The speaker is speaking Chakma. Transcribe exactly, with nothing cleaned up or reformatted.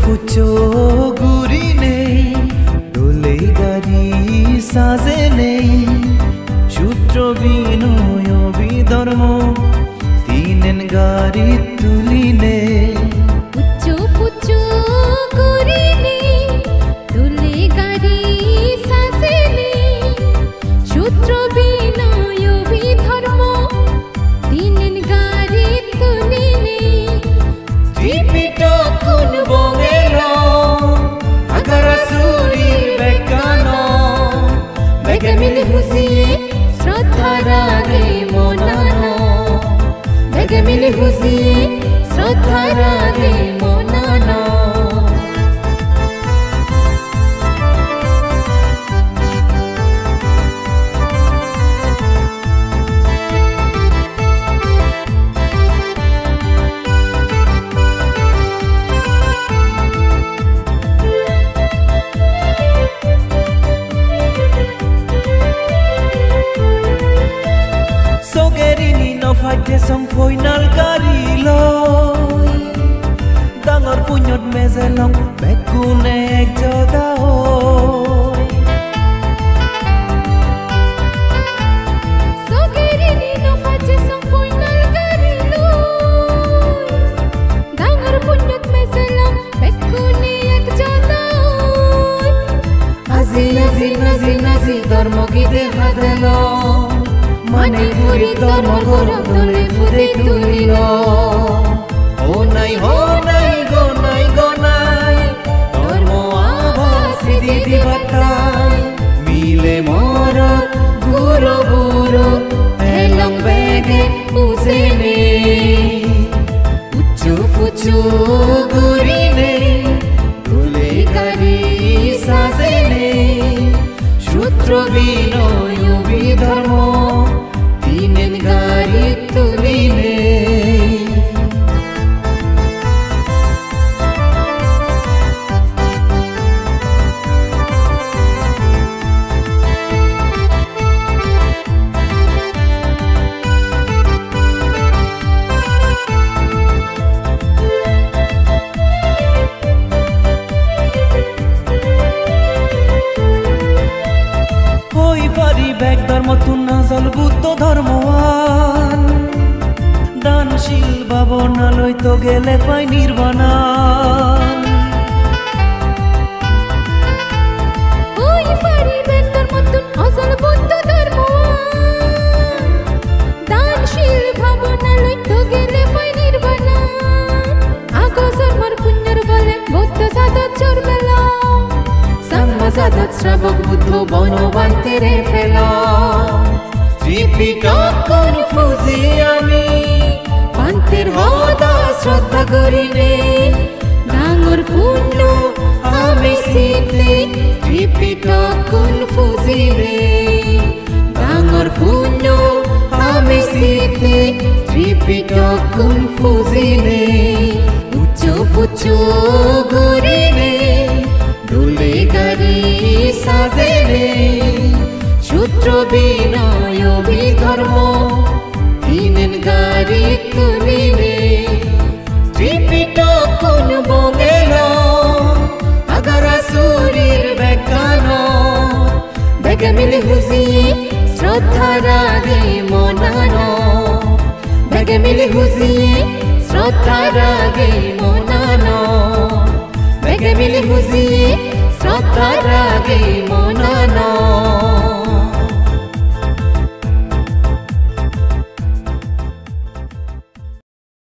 Pucho gurinei, dole gari sajenei, sutro binoy obhidhormo, tinen garit tulinei. Pucho pucho gurinei, dole gari sajenei, sutro binoy obhidhormo, tinen garit tulinei. Tripitokkun bongelo, agara surir bekkano, bege mili huji sroddha rage monano, bege mili huji sroddha rage monano. Sogerini no pajje song poinal gari loi. Dangor punyot mejelong bekkun ek joda oi. Sogerini no pajje song poinal gari loi. Dangor punyot mejelong bekkun ek joda oi. Aji, aji, naji, naji, dhormo gide hadelo. Manipuri dhormo gorok dole pudi tulilo. Honai, honai, gonai, gonai, dhormo abas didi batai. Mile morot, guro buro, elong bege ujene. Puchu puchu gurinei, dole gari sajenei, sutro binoy obhidhormo, tinen garit tulinei. Hoi pari bek dhormottun ajol Buddho dhormoan. Dan sil bhabona loi to gele pai nirbanan. Hoi pari bek dhormottun ajol Buddho dhormoan. Dan sil bhabona loi to gele pai nirbanan. Ago jormor punyor bole Buddho jadot jormelo. Changma jadot Srabok Buddho bono bhantere pelo. Tripitokkun puji ami, bhanter hoda sroddha gurinei. Dangor punyo ami sitte, Tripitokkun pujinei. Dangor punyo ami sitte, Tripitokkun pujinei. Ucchu pucchu gurinei, dole gari sajenei. Sutro binoy obhidhormo, tinen gari tulinei. Tripitokkun bongelo, agara surir bekkano. Bege mili huji, sroddha rage monano. Bege mili huji, sroddha rage monano. Bege mili huji, sroddha rage monano.